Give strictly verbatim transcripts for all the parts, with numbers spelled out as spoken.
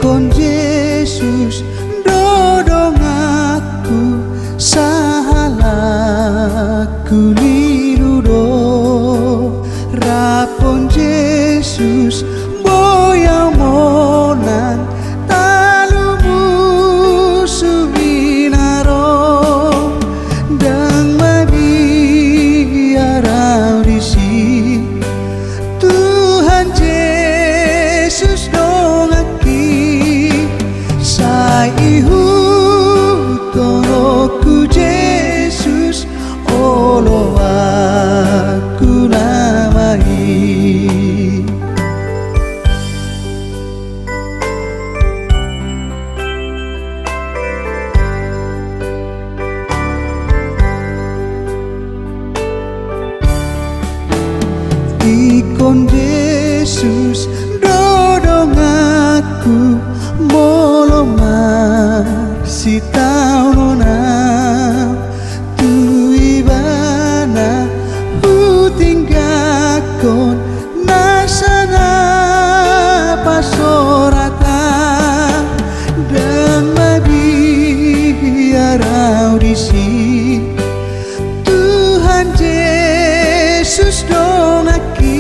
Ingkon Jesus do donganku, sahalakku nilu do. Rap on Jesus, boi au monang talu musu i na ro. Ndang mabiar au disi, Tuhan Jesus donganki. Sai ihuthononku Jesus, oloanku nama i. Ingkon Jesus do donganku, molo marsitaonon au, tu Ibana hutinggangkon nasa na pasoratan. Ndang mabiar au disi, Tuhan Jesus donganki.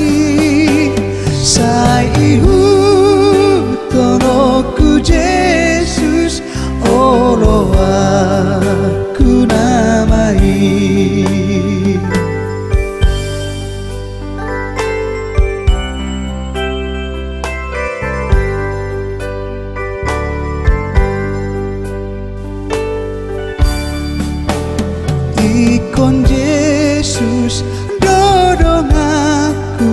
Sai ihuthononku Jesus, oloanku nama i. Ingkon Jesus do donganku,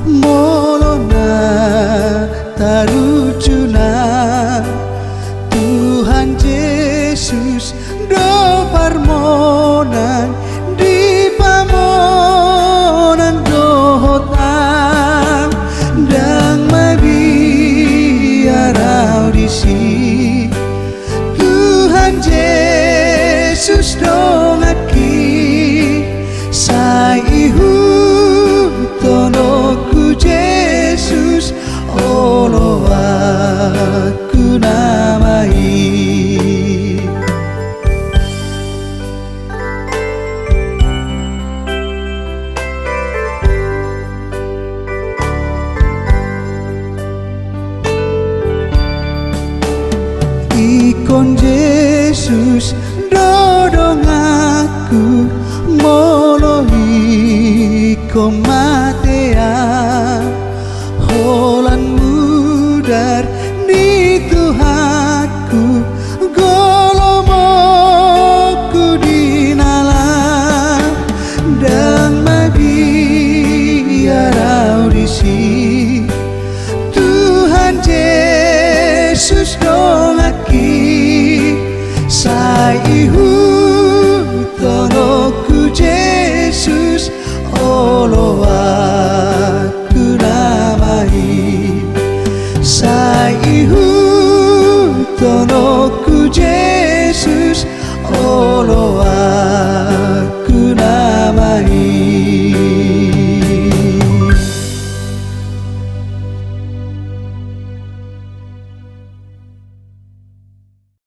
molo na tarujuna. Tuhan Jesus do parmonang, dipamonang dohot au. Ndang mabiar au disi, Tuhan Jesus donganki. Sai ihuthononku Jesus, oloanku nama i. Ingkon Jesus do donganku, molo ingkon mate au, holan mudar